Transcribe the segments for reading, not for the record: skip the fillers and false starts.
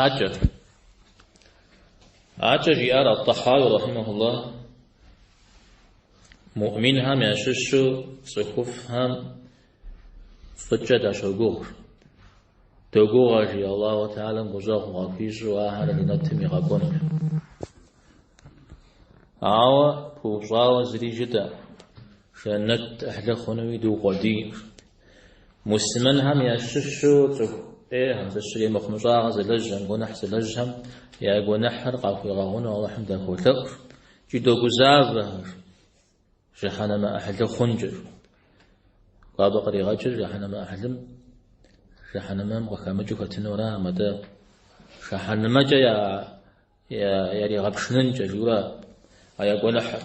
Акӏэ. Акӏэ жиӏар Ат-Тахауи рахьимахуллах муӏминхэм ящыщу цӏыхуфӏхэм фӏыкӏэ дащогугъ. Догугъэ, жи Аллаху Тэхьэлам гущӏэгъу къахуищӏу ахэр жэнэтым игъэкӏуэну. Ауэ пыупщӏауэ зыри жытӏэкъым. Жэнэт ӏыхьлы хъунуи дыукъуэдийкъым. Муслъымэнхэм ящыщу цӏыху ӏейхэм, зэщрей мыхъумыщӏагъэ зылэжьхэм, гуэныхь зылэжьхэм я гуэныхьыр къахуигъэгъуну Алыхьым дахуолъэӏу, икӏи догузавэхэр жыхьэнэмэ ӏыхьлы хъункӏэ. Абы къригъэкӏыр жыхьэнэмэ ӏыхьлым жыхьэнэмэм къыхэмыкӏыу хэтынуракъым, атӏэ жыхьэнэмэкӏэ яригъэпшынынкӏэ, жиӏэурэ а я гуэныхьыр.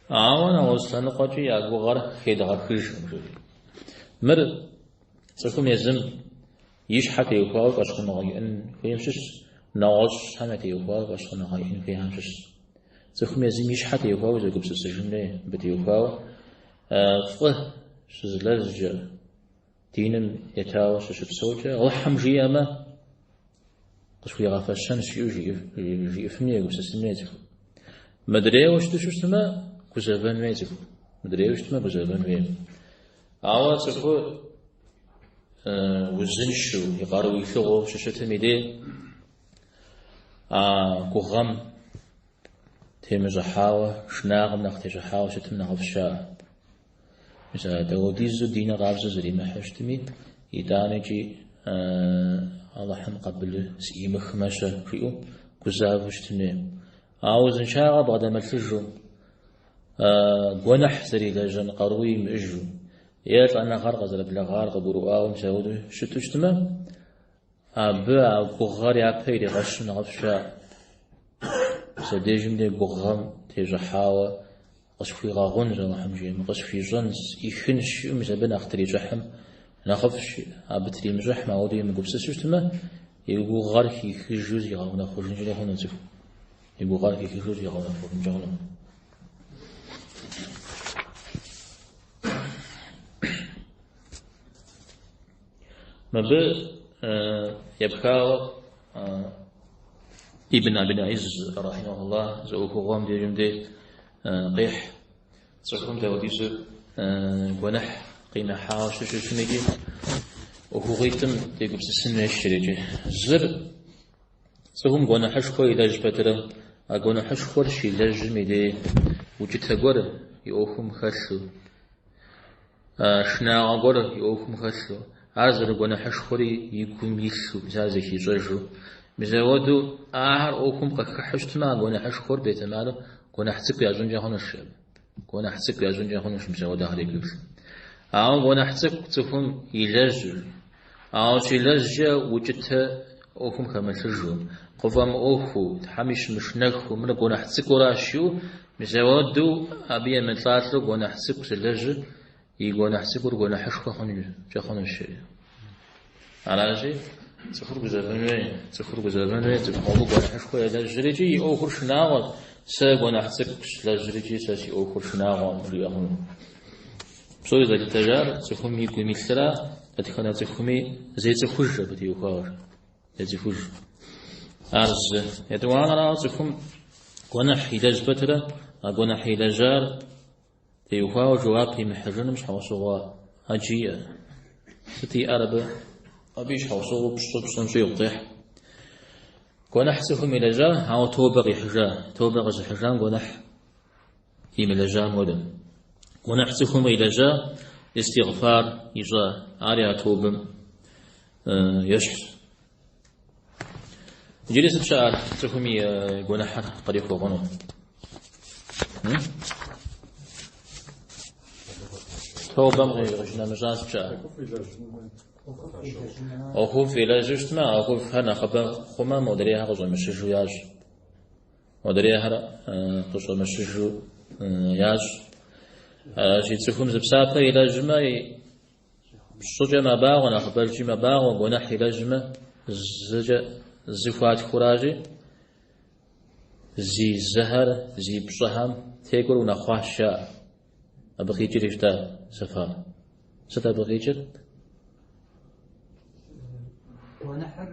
Ауэ нэгъуэщӏ лъэныкъуэкӏи я гугъэр хедгъэхыжкъым, жери. Мыр цӏыхум езым и щхьэ теухуауэ фӏэщхъуныгъэ иӏэн хуейм щыщщ, нэгъуэщӏхэм ятеухуауэ фӏэщхъуныгъэ иӏэн хуейхэм щыщщ. Цӏыхум езым и щхьэ теухуауэ зэгупсысыжын хуей, абы теухуауэ фӏы щызылэжькӏэ, диным етауэ щыщыпсэукӏэ, Алыхьым жиӏэмэ, къысхуигъэфэщэнщ жиӏэу жиӏэфын хуей, егупсысын хуей цӏыхур. Мыдрейуэ щыту щытмэ, гузэвэн хуей цӏыхур. Мыдрейуэ щытмэ, гузэвэн хуей. Ауэ цӏыхур узыншэу, и къару илъыгъуэу щыщытым и дей а гугъэм темыщӏыхьауэ, шынагъэм нэхъ тещӏыхьауэ щытым нэхъыфӏщ жаӏэ. Мис а дауэдизу диныр къабзэу зэримыхьу щытми, итӏанэкӏи Алыхьым къабылу сӏимыхмэ-щэ жиӏэу гузавэу щытын хуей. Ауэ узыншагъэ бгъэдэмылъыжу, гуэныхь зэрилэжьэн къаруи имыӏэжу, е лӏэныгъэр къызэрыблэгъар къыгурыӏуауэ мис ауэдэу щыту щытмэ, Абы а гугъэр япэ иригъэщым нэхъыфӏщ жаӏэ. Мис абдежым де гугъэм тещӏыхьауэ къысхуигъэгъунщ Алыхьым жиӏэмэ, къысхуищӏэнщ, сӏихынщ жиӏэу мис абы нэхъ трищӏыхьым нэхъыфӏщ. Абы тримыщӏыхьмэ, ауэдэу емыгупсысу щытмэ, и гугъэр хихыжу зигъэунэхъужынкӏэ хъуну цӏыху. И гугъэр хихыжу зигъэунэхъужынкӏэ хъуну. Мыбы епхауэ Ибн Абил Изз рахьимахуллах зы ӏуэхугъуэм дежым де къехь цӏыхум дауэдизу гуэныхь къимыхьауэ щыщытым икӏи ӏуэхугъуитӏым дегупсысын хуейщ икӏи. Зыр цӏыхум гуэныхьышхуэ илэжь пэтрэ, а гуэныхьышхуэр щилэжьым и дей укӏытэ гуэр и ӏуэхум хэлъу, Шынагъэ гуэр и ӏуэхум хэлъу, ар зэрыгуэныхьышхуэри и гум илъу, мис ар зэхищӏэжу. Мис ауэдэу ахэр ӏуэхум къыхыхьу щытмэ, а гуэныхьышхуэр бетэмалу гуэныхь цӏыкӏу ящӏынкӏэ хъунущ абы. Гуэныхь цӏыкӏу ящӏынкӏэ хъунущ мис ауэдэхэр игу илъу. Ауэ гуэныхь цӏыкӏу цӏыхум илэжьу, ауэ щилэжькӏэ укӏытэ ӏуэхум хэмылъыжу, къыфӏэмыӏуэхуу, Тхьэми щымышынэххэу, мыр гуэныхь цӏыкӏуращ жиӏэу, мис ауэдэу абы емылӏалӏэу гуэныхь цӏыкӏу зылэжьыр и гуэныхь цӏыкӏур гуэныхьышхуэ хъункӏэ хъунущ. Аращи, цӏыхур гузэвэн хуей, цӏыхур гузэвэн хуей, цӏыху мобы гуэныхьышхуэ елэжьыр икӏи и ӏуэхур шынагъуэщ, сэ гуэныхь цӏыкӏу слэжьыр икӏи сэ си ӏуэхур шынагъуэкъым жиӏэ хъуну. Псори зэлъытэжар цӏыхум и гум илъра, дэтхэнэ цӏыхуми зецӏыхуж абы теухуауэ. Зецӏыхуж. Ар зы. Етӏуанэрауэ цӏыхум гуэныхь илэжь пэтрэ, а гуэныхь илэжьар теухуауэ жэуап имыхьыжыным щхьэусыгъуэ ӏэджи иӏэ. Сыт иӏэр абы? Абы и щхьэусыгъуэу пщӏы пщӏым щӏигъу къехь. Гуэныхь цӏыхум илэжьа, ауэ тобэ къихьыжа. Тобэ къэзыхьыжам гуэныхь имылэжьам хуэдэ. Гуэныхь цӏыхум къилэжьа, истигъфар ищӏа, ари а тобэм ещхьщ. Иджыри сыт щыӏэр цӏыхум и гуэныхьыр кърихуэгъуну? Тобэм къищынэмыщӏа сыт щыӏэр? ӏуэхуфӏ илэжьу щытмэ, а ӏуэхуфӏхэр нэхъыбэ хъумэ, модрейхэр къыщӏэмыщыжу ящӏ. Модрейхэр къыщӏэмыщыжу ящӏ. Аращи, цӏыхум зы псапэ илэжьмэ, пщӏыкӏэ мэбагъуэ, нэхъыбэжкӏи мэбагъуэ, гуэныхь илэжьмэ, зыкӏэ зы хуатхуращи, зи зыхэр, зи пщӏыхэм текӏуэр унэхъуащ жаӏэ. Абы къикӏри щыта, Сэфар. Сыт абы къикӏыр? Гуэныхьыр.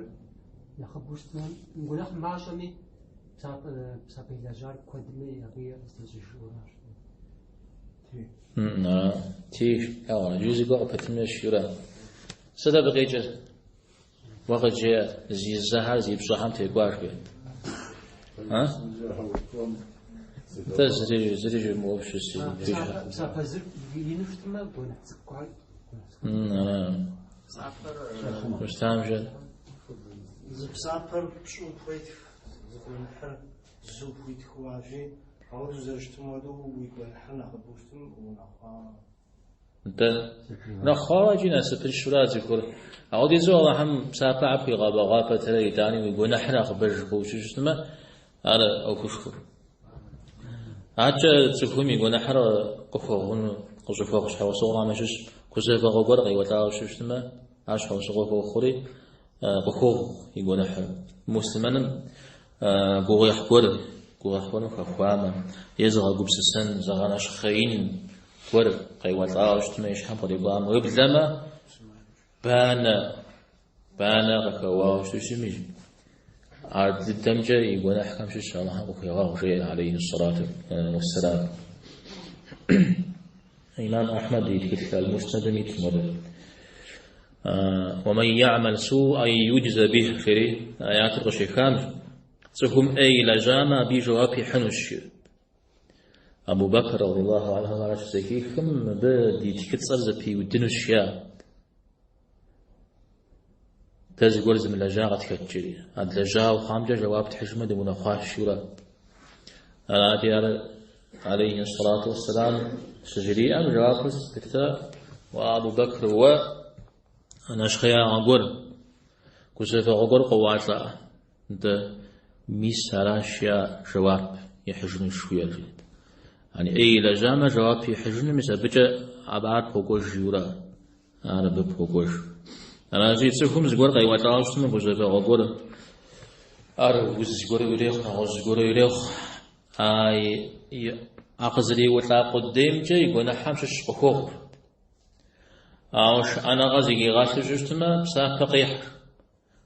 Нэхъыбэу щытмэ, гуэныхь мащӏэми, псапэ илэжьар куэдми абы зытещӏыжуращ. Ти, ягъуэ, иджы зыгуэр къыпытын хуейщ, Юрэ. Сыт абы къикӏыр? Уэ къыджеӏэ, зи зэхэр зи пщӏэхэм текӏуащ, жи. А? Нтӏэ, зыри, зыри жымыӏэу щыс. Псапэ зыр ину щытмэ, гуэныхь цӏыкӏухэр. Ара. Рустам же. Зы псапэр пщӏыу пхуетх, зы гуэныхьыр зы пхуитхыу аращи, ауэдэу зэрыщытым хуэдэу уи гуэныхьыр нэхъыбэу щытым унэхъуа. Нтӏэ, унэхъуауэ икӏи насыпыншэура цӏыхур. Ауэдизу Алыхьым псапэхэр пхуигъэбэгъуа пэтрэ итӏани уи гуэныхьыр нэхъыбэж хъууэ щытмэ, ар ӏуэхушхуэ. Адэкӏэ цӏыхум и гуэныхьыр къыхуэгъуну, къыщӏыхуэгъу щхьэусыгъуэхэм ящыщ гузэвэгъуэ гуэр къеуэлӏауэ щытмэ, ар щхьэусыгъуэ хуохъури, къыхуогъу и гуэныхьыр. Муслъымэным гугъуехь гуэр, гугъуехь гуэрым хэхуамэ, е зыгъэгупсысэн, зыгъэнэщхъеин гуэр къеуэлӏауэ щытмэ, и щхьэм кърикӏуамэ, уеблэмэ, банэ, банэ къыхэуауэ щытми, ар дыдэмкӏэ и гуэныхьхэм щыщ Алыхьым къыхуегъэгъу, жеӏэ алейхи сэлату уэсселам. Имам Ахьмэд и тхылъ Аль-Муснэдым ит мыр. Уэмэн я'мэл су'эн юджзэ бих жери аятыр къыщехам, цӏыхум ӏей илэжьамэ, абы и жэуап ихьынущ. Абу Бэкр радиаллаху анху ар щызэхихым, мыбы ди тхыцӏэр зэпиудынущ, жиӏа. Дэ зыгуэр зымылэжьа къытхэт жери. А длэжьауэ хъуамкӏэ жэуап тхьыжмэ дыунэхъуащ, жиӏэурэ. Арати, ар алейхи сэлату уэсселам щыжриӏэм жэуапыр кърита, Уа Абу Бэкр, уэ нэщхъеягъэ гуэр, гузэвэгъуэ гуэр къоуалӏэ. Нтӏэ, мис аращ я жэуап ихьыжыну жыхуиӏэр, жиӏэт. Ани ӏей илэжьамэ жэуап ихьыжыну, мис абыкӏэ абы ар пхуокӏуэж, жиӏэурэ. Ар абы пхуокӏуэж. Аращи, цӏыхум зыгуэр къеуэлӏауэ щытмэ, гузэвэгъуэ гуэр, ар уз гуэру ирехъу, нэгъуэщӏ зыгуэру ирехъу, а къызэреуэлӏа къудеймкӏэ и гуэныхьэм щыщ къыхуогъу. Ауэ шыӏэныгъэ зыхигъэлъу щытмэ, псапэ къехь.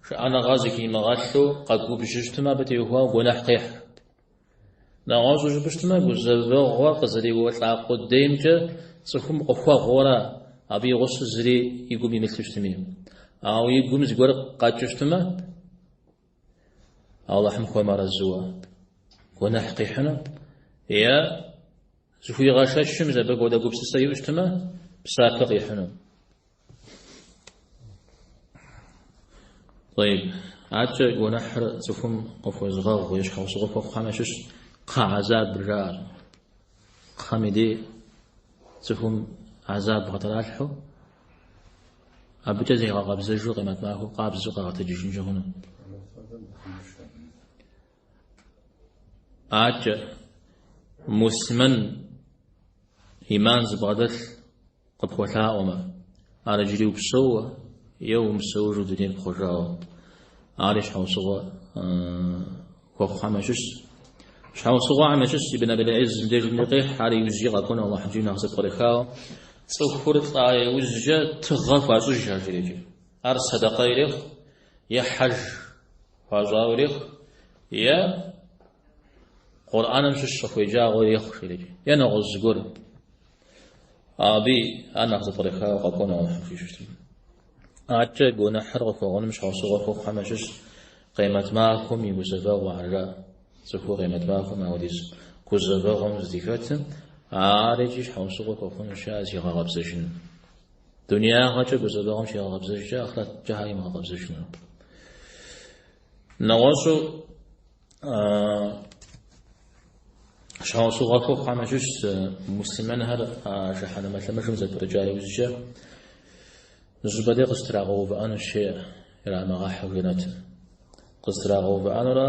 Шыӏэныгъэ зыхимыгъэлъу къэгубжьу щытмэ, абы теухуауэ гуэныхь къехь. Нэгъуэщӏу жыпӏэу щытмэ, гузэвэгъуэр къызэреуэлӏа къудеймкӏэ цӏыхум къыхуэгъуэрэ абы и гъусэу зыри и гум имылъу щытми. Ауэ и гум зыгуэр къэкӏыу щытмэ, Алыхьым хуэмарэзыуэ гуэныхь къихьыну е зыхуигъэшэчым мис абы хуэдэ гупсысэ иӏэу щытмэ, псапэ къихьыну. طيب, адэкӏэ гуэныхьыр цӏыхум къыхуэзыгъэгъу е щхьэусыгъуэ хуэхъухэм ящыщ кхъэ гӏэзаб жаӏэр. Кхъэм и дей цӏыхум гӏэзаб къытралъхьэу, абыкӏэ зигъэкъэбзэжу къемэт махуэм къабзэу къагъэтэджыжынкӏэ хъуну. Адэкӏэ муслъымэн иман зыбгъэдэлъ къыпхуэлъаӏуэмэ, ар иджыри упсэууэ е умыпсэужу дунейр пхъуэжауэ. Ари щхьэусыгъуэ хуэхъухэм ящыщщ. Щхьэусыгъуэхэм ящыщщ Ибн Абил Изым деж къехь, ар иужькӏи къэкӏуэну Алыхьым жиӏэу нэхъ зэпкърыхауэ. Цӏыхур лӏа иужькӏэ тыгъэ хуащӏыж ар жери. Ар сэдэкъэ ирехъу, е хьэж хуащӏауэ ирехъу, е Къурӏэным щыщ къыхуеджауэ ирехъу жери, е нэгъуэщӏ зыгуэр. Абы ар нэхъ зэпкърыхауэ къэкӏуэну Алыхьым хуищӏу щытмэ. Адэкӏэ гуэныхьыр къыхуэгъуным щхьэусыгъуэ хуэхъухэм ящыщ къемэт махуэм и гузэвэгъуэхэр жаӏэ. Цӏыхур къемэт махуэм апхуэдиз гузэвэгъуэм здыхэтым, ар икӏи щхьэусыгъуэ хуэхъунущ ар зигъэгъэбзэжыным. Дунеягъэкӏэ гузэвэгъуэм щигъэгъэбзэжкӏэ ахърэткӏэ щхьэ имыгъэкъэбзэжыну. Нэгъуэщӏу щхьэусыгъуэ хуэхъухэм ящыщщ муслъымэнхэр а жыхьэнэмэ лъэмыжым зэпрыкӏа иужькӏэ зыщӏыпӏэ дей къызэтрагъэувыӏэнущ жеӏэ, ирамыгъэхьэу жэнэтым. Къызэтрагъэувыӏэнурэ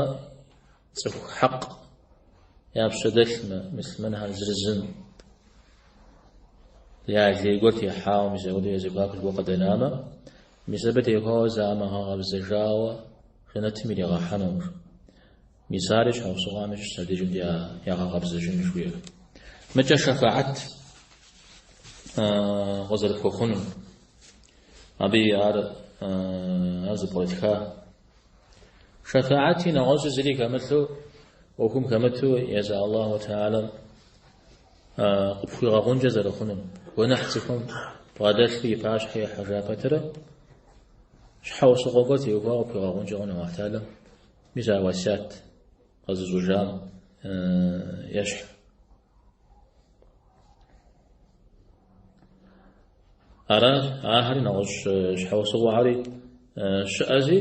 цӏыху хьэкъ я пщэ дэлъмэ, муслъымэнхэр зырызым я лей гуэр техьауэ, мис апхуэдэу я зэхуаку зыгуэр къыдэнамэ, мис абы теухуауэ замыгъэкъэбзэжауэ жэнэтым иригъэхьэнукъым. Мис ари щхьэусыгъуэм ящыщщ абдежым ягъэкъэбзэжын жыхуиӏэр. Мыкӏэ шэфаӏэт къызэрыпхуэхъунур. Абы ар зэпкърытха. Шэфаати нэгъуэщӏи зыри хэмылъу, ӏуэхум хэмыту езы Аллаху Тэхьэлам къыпхуигъэгъункӏэ зэрыхъунум. Гуэныхь цӏыхум бгъэдэлъу и пащхьэ ихьэжа пэтрэ, щхьэусыгъуэ гуэр теухуауэ къыпхуигъэгъункӏэ хъуну Аллаху Тэхьэлам. Мис а уэсят къэзыщӏыжам ещхь. Ара, ахэри нэгъуэщӏ щхьэусыгъуэхэри щыӏэзи,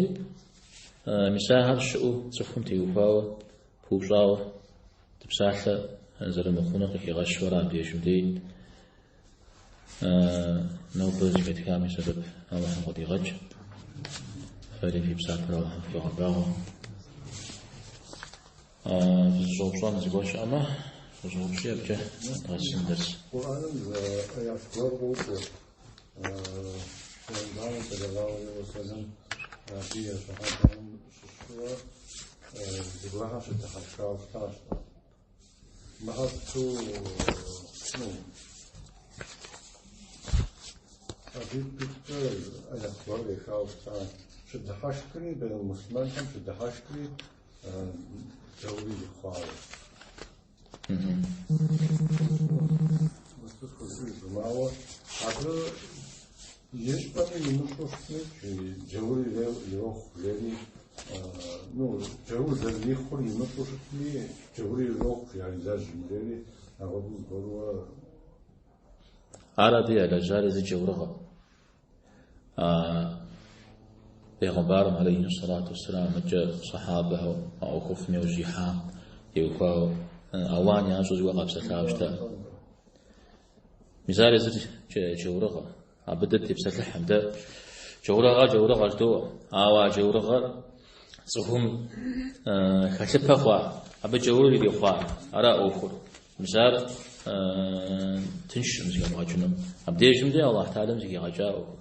мис ахэр щыӏэу цӏыхум теухуауэ, пыупщӏауэ дыпсалъэ зэрымыхъунур къыхигъэщу ара абдежым дей. Нобэ зэхэтхам и сэбэп Алыхьым къыдигъэкӏ. Фэри фи псапэр Алыхьым фхуигъэбагъуэ. Фызыщӏэупщӏэн зыгуэр щыӏэмэ, фыщӏэупщӏи абыкӏэ дгъэсын дэрс. Къурӏэным зы аят гуэр къокӏуэ. Пейгъэмбарым сэллаллаху алейхи уэсэлэм абы и щэхьабэхэм щыщурэ зыгуэрхэр щыдыхьэшхауэ щытащ. Мыхэр сыту, ну, абы иткӏэ аят гуэр къехауэ щытащ. Щыдыхьэшхри, муслъымэнхэм щыдыхьэшхри, джаур ирихъуауэ. Ауэ абы ищӏэми имыщӏэу щытми, джаур ирохъу жери, ну, джаур зэрырихъур имыщӏэу щытми, джаур ирохъу ярилэжьым жери, апхуэдэу зыгуэрурэ. Ар абы ялэжьар езы джаурыгъэ. Бегъымбарым алейхи сэлату уэсселам абыкӏэ сахьабэхэу а ӏуэхуфӏым иужь ихьам теухуауэ ауан ящӏу зыгуэр къапсэлъауэ щыта. Мис ар езыр джаурыгъэ. Абы дэ дытепсэлъыхьым, дэ джаурыгъэ джаурыгъэ жыдоӏэ. Ауэ а джаурыгъэр цӏыхум хэлъыпэ хъуа, абы джаур ирихъуа, ара ӏуэхур. Мис ар тыншкъым зэхэбгъэкӏыну. Абдежым де Аллахь Тэхьэлам зэхигъэкӏа ӏуэхур.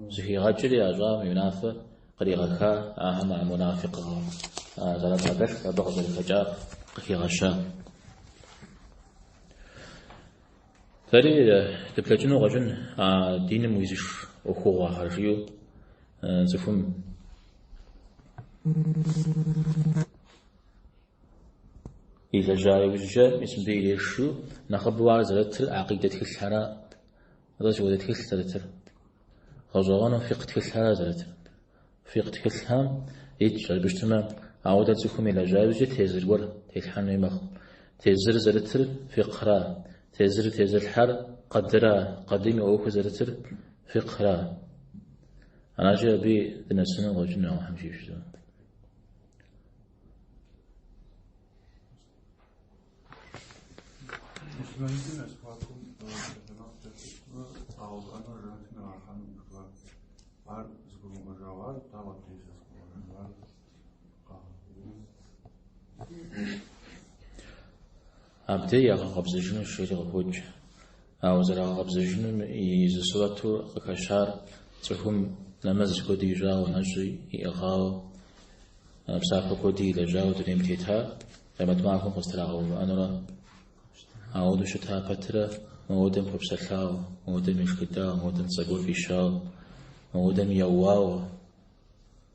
Зэхигъэкӏри ящӏам и унафэ къригъэха ахэм а мунафикъыгъэ зэрабгъэдэлъ абы къызэрыхэкӏар къыхигъэща. Дэри дыблэкӏыну къэкӏын а диным уизыш ӏуэхугъуэхэр жиӏэу цӏыхум илэжьа иужькӏэ мис мыбы ирешу нэхъыбэу ар зэрытыр акъидэ тхылъхэра. Атӏэ сыт хуэдэ тхылъ зэрытыр? Гъэщӏэгъуэну фикъ тхылъхэра зэрытыр. Фикъ тхылъхэм итщ, абы щытмэ, ауэдэ цӏыхум илэжьа иужькӏэ тезыр гуэр телъхьэн хуей мэхъу. Тезыр зэрытыр фикъра, тезыр тезылъхьэр къадыра, къадым и ӏуэхур зэрытыр фикъра. Аращи, абы дынэсыну къэкӏыну Алыхьым жиӏэу. Муслъымэнитӏым я зэхуакум псалъэмакъ дэлъу къагъэувыӏэну жэнэтым ирагъэхьэну жыхуаӏэр. Ар зыгурымыӏуэжауэ, ар дауэ абдеж зыгурымыӏуэжауэ, ар къагъэувыӏэну? Абдей ягъэкъэбзэжыну жери къыхокӏ. Ауэ зэрагъэкъэбзэжынум и зы сурэту къыхэщар цӏыхум нэмэз куэди ищӏауэ, нэщӏи иӏыгъауэ, Псапэ куэди илэжьауэ дунейм тета, къемэт махуэм къызэтрагъэувыӏэнурэ, ауэдэу щыта пэтрэ, моуэдэм хуэпсэлъауэ, моуэдэм ешхыдауэ, моуэдэм цӏэ гуэр фӏищауэ, моуэдэм еуауэ.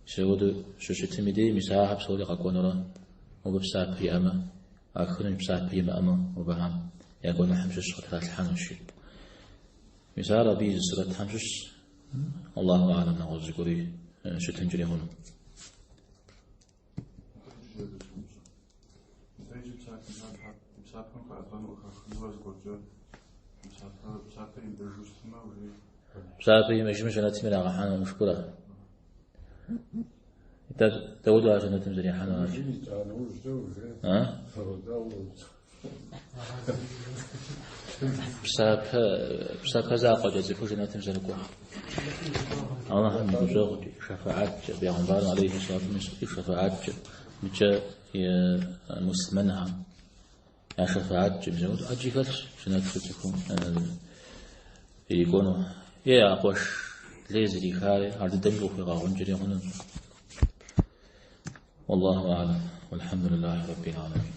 Мис ауэдэу щыщытым и дей, мис ахэр псори къэкӏуэнурэ, мобы псапэ иӏэмэ, ӏахынущ, псапэ имыӏэмэ, мобыхэм я гуэныхьым щыщ къытралъхьэнущ. Мис ар абы и зы сурэтхэм щыщщ. Аллаху а'лэм, нэгъуэщӏ зыгуэри щытынкӏэри хъуну. Псапэ имыӏэжмэ жэнэтым ирагъэхьэну жыпӏэрэ? Дауэдэу ар жэнэтым зэрихьэнур ар? А? Псапэ, псапэ закъуэкӏэ цӏыхур жэнэтым зэрыкӏуэр. Аллахьым и гущӏэгъукӏэ, и шэфаӏаткӏэ, бегъымбарым алейхи сэлату и шэфаӏаткӏэ, мыкӏэ и муслъымэнхэм я шэфаӏаткӏэ, мис апхуэдэу ӏэджи хэлъщ жэнэтыр цӏыхум ирикӏуэну. Е а къуэш лей зрихари, ар дыдэми къыхуигъэгъункӏэри хъуну. Аллаху а'лэм, уалхьэмдулиллахи раббил аламин.